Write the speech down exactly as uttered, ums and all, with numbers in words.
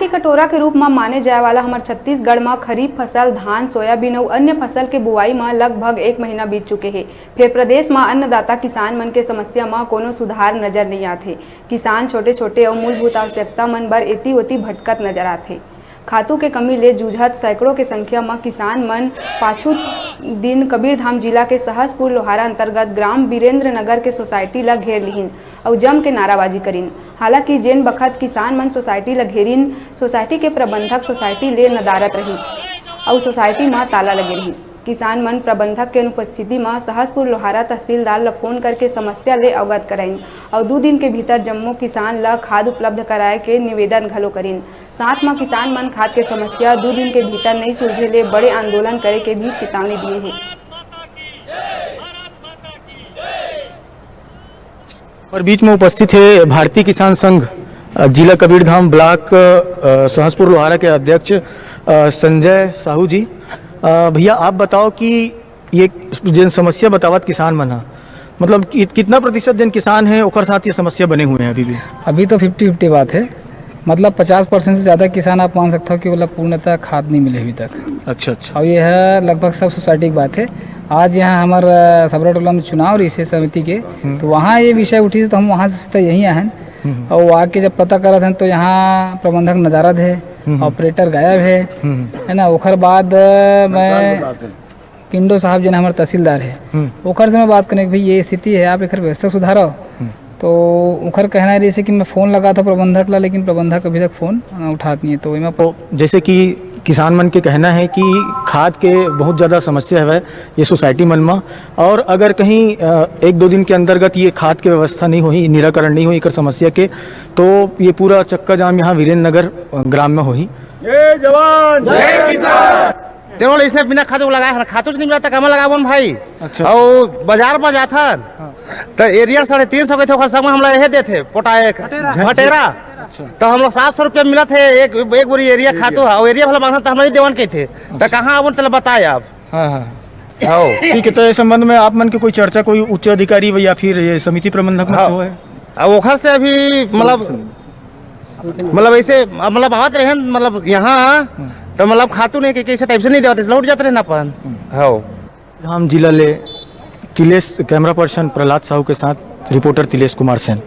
कटोरा के रूप म माने जाए वाला हमर छत्तीसगढ़ म खरीफ फसल, धान, सोयाबीन अउ अन्य फसल के बुआई म लगभग एक महीना बीत चुके हे। फेर प्रदेश म अन्नदाता किसान मन के समस्या म कोनो सुधार नजर नइ आत हे। किसान छोटे-छोटे अउ मूलभूत आवश्यकता मन बर एती-ओती भटकत नजर आत हे। खातू के कमी ले जूझत सैकड़ों के संख्या म किसान मन पाछू दिन कबीरधाम जिला के सहसपुर लोहारा अंतर्गत ग्राम वीरेंद्र नगर के सोसाइटी ल घेर लिहिन अउ जम के नाराबाजी करिन। हालांकि जेन बखत किसान मन सोसाइटी ल घेरिन, सोसाइटी के प्रबंधक सोसाइटी ले नदारत रहिस अउ सोसाइटी म ताला लगे रहिस। किसान मन प्रबंधक के अनुपस्थिति म सहसपुर लोहारा तहसीलदार ल फोन करके समस्या ले अवगत कराइन अउ दू दिन के भीतर जम्मो किसान ल खाद उपलब्ध कराए के निवेदन घलो करिन। साथ म किसान मन खाद के समस्या दू दिन के भीतर नइ सुलझे ले बड़े आंदोलन करे के भी चेतावनी दिए हे। और बीच में उपस्थित हे भारतीय किसान संघ, अ, जिला कबीरधाम, ब्लॉक, अ, सहसपुर लोहारा के अध्यक्ष, अ, संजय साहू जी। अ, भैया, आप बताओ कि ये जेन समस्या बतावत किसान मन ह, मतलब कि, कितना प्रतिशत जेन किसान हे, ओकर साथ ये समस्या बने हुए हैं अभी भी? अभी तो फिफ्टी फिफ्टी बात है, मतलब पचास परसेंट से ज़्यादा किसान आप मान सकते हो कि ओला पूर्णतः खाद नहीं मिले अभी तक। अच्छा, अच्छा। और ये है लगभग सब सोसाइटी की बात है। आज यहाँ हमार, अ, सबरा टोला में चुनाव रहिस हे समिति के, हम्म। तो वहाँ ये विषय उठिस, तो हम वहाँ से सीधा यहीं आए हैं। हम्म। और वो आके जब पता करत हैं, तो यहाँ प्रबंधक नदारद हे, हम्म। ऑपरेटर गायब हे, हम्म। है ना। ओकर बाद, अ, मैं पिंडो साहब, जेन हमर तहसीलदार हे, हम्म। ओकर से मैं बात करने कि भाई, ये स्थिति है, आप एकर व्यवस्था सुधारो। हम्म। तो ओकर कहना रहिस हे कि मैं फोन लगाथों प्रबंधक ला, लेकिन प्रबंधक अभी तक फोन, अ, उठात नहीं है। तो एमा तो जैसे कि किसान मन के कहना है कि खाद के बहुत ज़्यादा समस्या हवय ये सोसाइटी मन म, और अगर कहीं, अ, एक दो दिन के अंतर्गत ये खाद के व्यवस्था नहीं होही, निराकरण नहीं होही एकर समस्या के, तो ये पूरा चक्का जाम यहाँ वीरेंद्र नगर, अ, ग्राम में होही। जय जवान, जय किसान। तेनो ले इसने बिना खातू के लगाए हन, खातू च नहीं मिला त कामा लगाबो न भाई। अच्छा। अउ बाजार म जाथन, हाँ। त एरिया साढ़े तीन सौ कहिथे, ओकर संग म हमला एहे देथे, पोटा एक, भटेरा। भटेरा। अच्छा। त हमला सात सौ रुपया मिलत हे एक, एक बोरी एरिया खातू ह, अउ एरिया भला मांगथन त हमला नहीं देवन कहिथे। त अच्छा। कहाँ आबो न तेला बताए अब। हाँ, हाँ। हाँ। ठीक है, तो ये संबंध में आप मन के कोई चर्चा कोई उच्च अधिकारी या फिर ये समिति प्रबंधक मन से हाँ। हुआ है? अब ओखर से अभी मतलब, मतलब ऐसे, मतलब आवत रहे, मतलब यहाँ, हम्म। तो मतलब खातू नहीं के, कैसे टाइप से नहीं देवत, लौट जाते रहे ना अपन। हम्म। हाँ। धाम जिला ले तिलेश, कैमरा पर्सन प्रहलाद साहू के साथ रिपोर्टर तिलेश कुमार सेन।